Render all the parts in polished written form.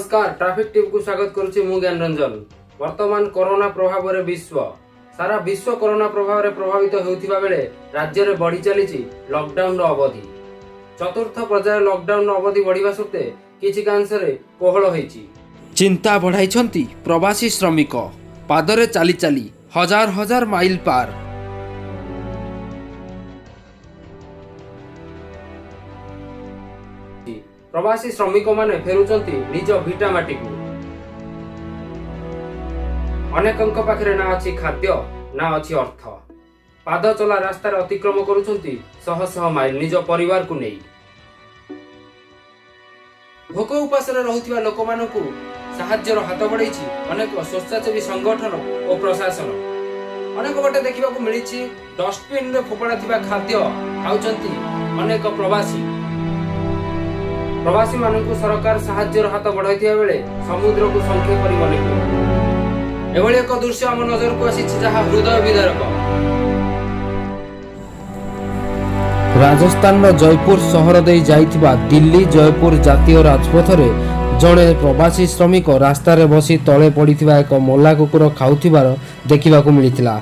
ନମସ୍କାର, ଟ୍ରାଫିକ ଟିଭିକୁ ସ୍ୱାଗତ କରୁଛି ମୁଁ ଜ୍ଞାନ ରଞ୍ଜନ। ବର୍ତ୍ତମାନ କରୋନା ପ୍ରଭାବରେ ବିଶ୍ୱ, ସାରା ବିଶ୍ୱ କରୋନା ପ୍ରଭାବରେ ପ୍ରଭାବିତ ହେଉଥିବା ବେଳେ ରାଜ୍ୟରେ ବଢି ଚାଲିଛି ଲକଡାଉନର ଅବଧି। ଚତୁର୍ଥ ପର୍ଯ୍ୟାୟ ଲକଡାଉନର ଅବଧି ବଢିବା ସତ୍ତ୍ୱେ କିଛିକାଂଶରେ କୋହଳ ହୋଇଛି। ଚିନ୍ତା ବଢାଇଛନ୍ତି ପ୍ରବାସୀ ଶ୍ରମିକ। ପାଦରେ ଚାଲି ଚାଲି ହଜାର ହଜାର ମାଇଲ ପାର। ପ୍ରବାସୀ ଶ୍ରମିକମାନେ ଫେରୁଛନ୍ତି ନିଜ ଭିଟା ମାଟିକୁ। ଅନେକଙ୍କ ପାଖରେ ନା ଅଛି ଖାଦ୍ୟ, ନା ଅଛି ଅର୍ଥ। ପାଦ ଚଲା ରାସ୍ତାରେ ଅତିକ୍ରମ କରୁଛନ୍ତି ଶହ ଶହ ମାଇଲ ନିଜ ପରିବାରକୁ ନେଇ। ଭୋକ ଉପାସରେ ରହୁଥିବା ଲୋକମାନଙ୍କୁ ସାହାଯ୍ୟର ହାତ ବଢ଼େଇଛି ଅନେକ ସ୍ୱେଚ୍ଛାସେବୀ ସଂଗଠନ ଓ ପ୍ରଶାସନ। ଅନେକ ବାଟେ ଦେଖିବାକୁ ମିଳିଛି, ଡଷ୍ଟବିନରେ ଫୋପଡ଼ା ଥିବା ଖାଦ୍ୟ ଖାଉଛନ୍ତି ଅନେକ ପ୍ରବାସୀ। ପ୍ରବାସୀମାନଙ୍କୁ ସରକାର ସାହାଯ୍ୟର ହାତ ବଢ଼ାଇଥିବା ବେଳେ ସମୁଦ୍ରକୁ ଶଙ୍ଖେ ପରି ମନେ ହୁଏ। ଏଭଳି ଏକ ଦୃଶ୍ୟ ଆମ ନଜରକୁ ଆସିଛି, ଯାହା ହୃଦୟ ବିଦାରକ। ରାଜସ୍ଥାନର ଜୟପୁର ସହର ଦେଇ ଯାଇଥିବା ଦିଲ୍ଲୀ ଜୟପୁର ଜାତୀୟ ରାଜପଥରେ ଜଣେ ପ୍ରବାସୀ ଶ୍ରମିକ ରାସ୍ତାରେ ବସି ତଳେ ପଡ଼ିଥିବା ଏକ ମଲା କୁକୁର ଖାଉଥିବାର ଦେଖିବାକୁ ମିଳିଥିଲା।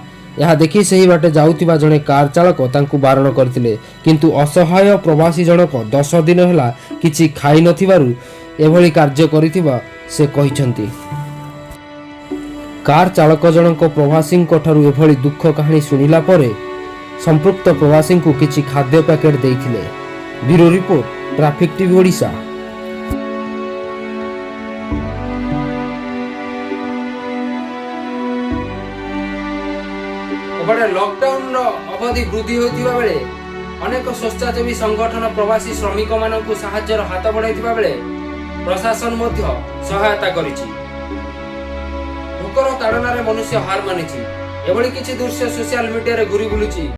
ଏହା ଦେଖି ସେହି ବାଟେ ଯାଉଥିବା ଜଣେ କାର ଚାଳକ ତାଙ୍କୁ ବାରଣ କରିଥିଲେ। କିନ୍ତୁ ଅସହାୟ ପ୍ରବାସୀ ଜଣକ 10 ଦିନ ହେଲା କିଛି ଖାଇନଥିବାରୁ ଏଭଳି କାର୍ଯ୍ୟ କରିଥିବା ସେ କହିଛନ୍ତି। କାର ଚାଳକ ଜଣଙ୍କ ପ୍ରବାସୀଙ୍କ ଠାରୁ ଏଭଳି ଦୁଃଖ କାହାଣୀ ଶୁଣିଲା ପରେ ସମ୍ପୃକ୍ତ ପ୍ରବାସୀଙ୍କୁ କିଛି ଖାଦ୍ୟ ପ୍ୟାକେଟ ଦେଇଥିଲେ। Bureau report, traffic TV Odisha. ଏପଟେ ଲକଡାଉନର ଅବଧି ବୃଦ୍ଧି ହେଉଥିବା ବେଳେ ଅନେକ ସ୍ୱେଚ୍ଛାସେବୀ ସଂଗଠନ ପ୍ରବାସୀ ଶ୍ରମିକମାନଙ୍କୁ ସାହାଯ୍ୟର ହାତ ବଢ଼ାଇଥିବା ବେଳେ ପ୍ରଶାସନ ମଧ୍ୟ ସହାୟତା କରିଛି। ଭୋକର ତାଡ଼ନାରେ ମନୁଷ୍ୟ ହାର ମାନିଛି। ଏଭଳି କିଛି ଦୃଶ୍ୟ ସୋସିଆଲ ମିଡିଆରେ ଘୁରି ବୁଲୁଛି।